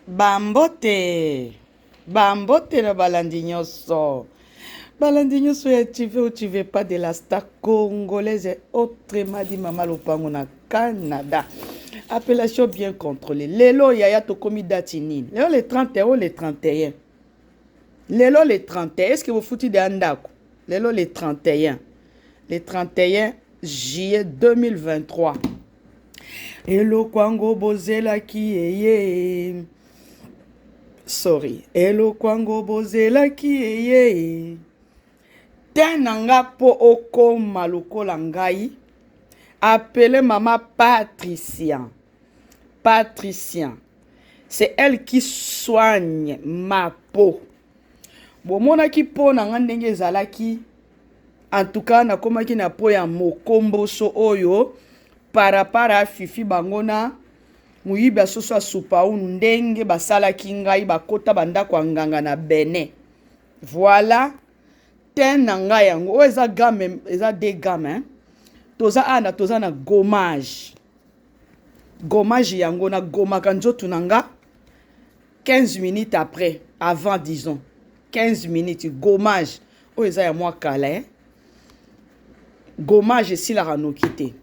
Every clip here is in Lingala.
Ba mbote! Ba mbote na balandi nyonso! Balandi nyonso ya tu veux ou tu veux pas de la star congolaise autrement dit mama lopango na Canada. Appellation bien contrôlée. Lelo yaya tokomi date nini? Lelo le 30 ou le 31? Lelo le 31, est-ce que bofuti deya ndako? Lelo le 31. Le 31 juillet 2023. Eloko yango bozelaki eye. Sorry. Eloko yango bozelaki eye. Te na nga mpo okoma lokola ngai. Appelez mama Patricia. Patricia. C'est elle qui soigne ma peau. Bomonaki peau na nga ndenge ezalaki. En tout cas, nakomaki na peau ya mokomboso oyo parapara fifi bango na moyibi ya soso ya supaunu ndenge basalaki ngai bakota bandako ya nganga na Benin. Voilà teint na ngai yango oyo eza gamme, eza de gamme hein? Toza awa toza na gommage. Gommage yango nagomaka nzoto na nga 15 minutes après, avant disons 15 minutes gommage oyo eza ya mwa kala hein? Gommage esilaka noki te.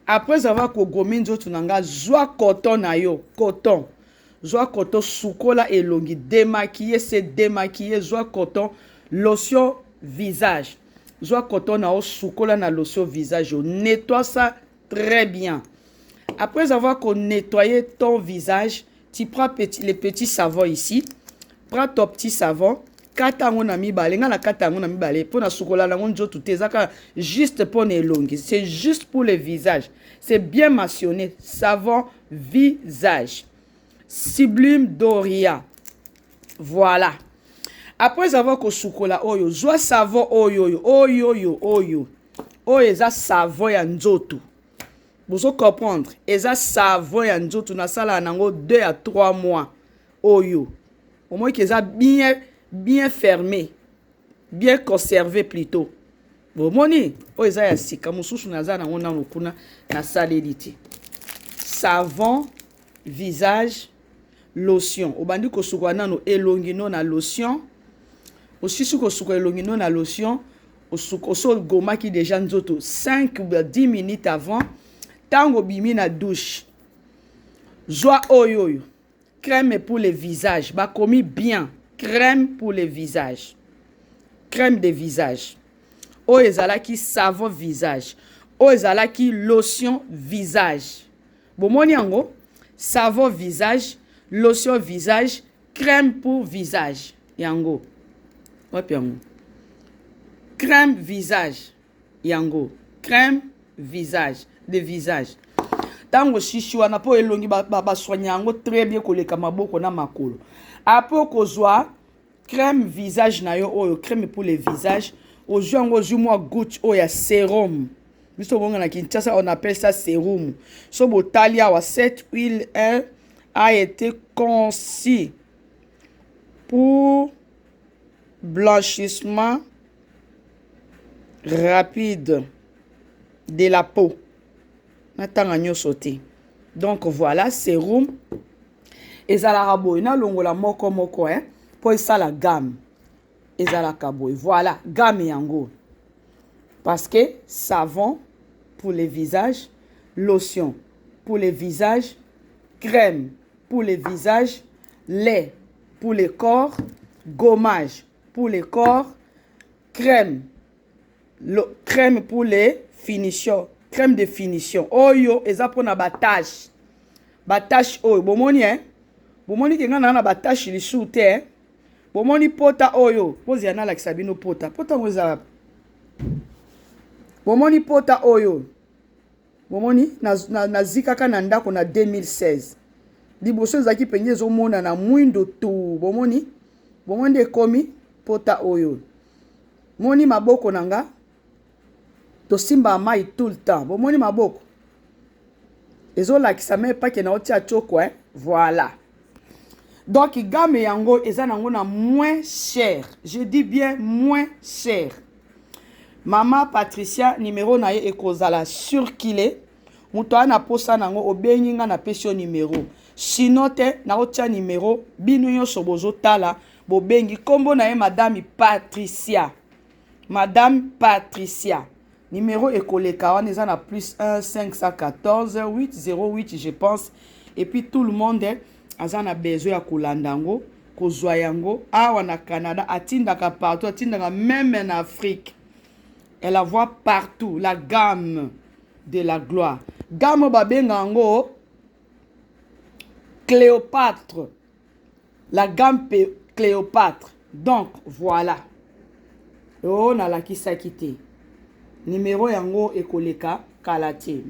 Après avoir kogome nzoto na nga, zwa coton na yo, coton, zwa coton, sukola elongi, démaquiller, se démaquiller, zwa coton, lotion visage, zwa coton na yo, sukola na lotion visage yo, nettoie ça très bien. Après avoir nettoyé ton visage, tu prends petit, les petits savons ici, prends ton petit savon, kata yango na mibale. Nga na kata yango na mibale mpo na sukola yango nzoto te, eza kaka juste mpo na elongi, c'est juste pour le visage, c'est bien mentionné, savon visage Sublime Doria. Voilà. Après avoir kosukola oyo, zwa savon oyo oyo oyo oyo oyo oyo eza savon ya nzoto. Bozo comprendre, eza savon ya nzoto, nasalaka nango 2 à 3 mois. Oyo omoki eza bien bien fermé, bien conservé plutôt. Bomoni oyo eza ya sika, mosusu naza nango nano kuna, nasaleli te. Savon visage lotion, obandi kosukola nano elongi no na lotion. Osisi kosukola elongi no na lotion, oso ogomaki deja nzoto 5 ou 10 minutes avant. Ntango obimi na douche, zwa oyo oyo crème pour le visage, bakomi bien crème pour le visage, crème de visage. Oyo ezalaki savon visage, oyo ezalaki lotion visage. Bomoni yango, savon visage, lotion visage, crème pour visage. Yango wapi yango? Crème visage yango, crème visage de visage. Ntango osisi wana, mpo elongi basoigne yango très bien koleka maboko na makolo. Apo okozwa crème visage na yo oyo, crème pour le visage, ozwi yango, ozwi mwa goutte oyo ya sérum. Biso bongo na Kinshasa on appelle ça sérum. So botali awa, cette huile a été conçue pour blanchissement rapide de la peau. Natanga nyonso te. Donc voilà, sérum ezalaka boye. Nalongola moko moko eh, mpo esala gamme. Ezalaka boye, voilà gamme yango, parce que savon pour le visage, lotion pour le visage, crème pour le visage, lait pour le corps, gommage pour le corps, crème, crème pour les finitions, crème de finition. Oyo eza mpona batache, batache oyo bomoni eh? Bomoni ke nga na batache lisusu te eh? Bomoni pota oyo, pozela nalakisa bino pota. Pota yango eza wapi? Bomoni pota oyo, bomoni nazikaka na ndako na 2016. Liboso ezalaki mpenza ezomonana mwindo tu. Bomoni, bomoni nde ekomi pota oyo. Moni maboko na nga, tosimba mai tout le temps. Bomoni maboko ezolakisa me epake na otia tioko eh? Voilà. Donc gamme yango eza nango na moins cher, je dis bien moins cher. Mama Patricia, numéro na ye ekozala circuler. Moto aya na posa nango, obengi nga, napesi yo numéro. Sinon te, nakotia numero, bino nyonso bozotala, bobengi. Nkombo na ye Madame Patricia, Madame Patricia. Numero ekoleka wana, eza na +1 514 808, je pense. Et puis tout le monde aza na besoin ya kolanda yango, kozwa yango awa na Canada. Atindaka partout, atindaka même na Afrique. Elle envoie partout la gamme de la gloire, gamme oyo babenga yango Cléopâtre, la gamme Cléopâtre. Donc voilà, oyo nalakisaki te, numero yango ekoleka kala te.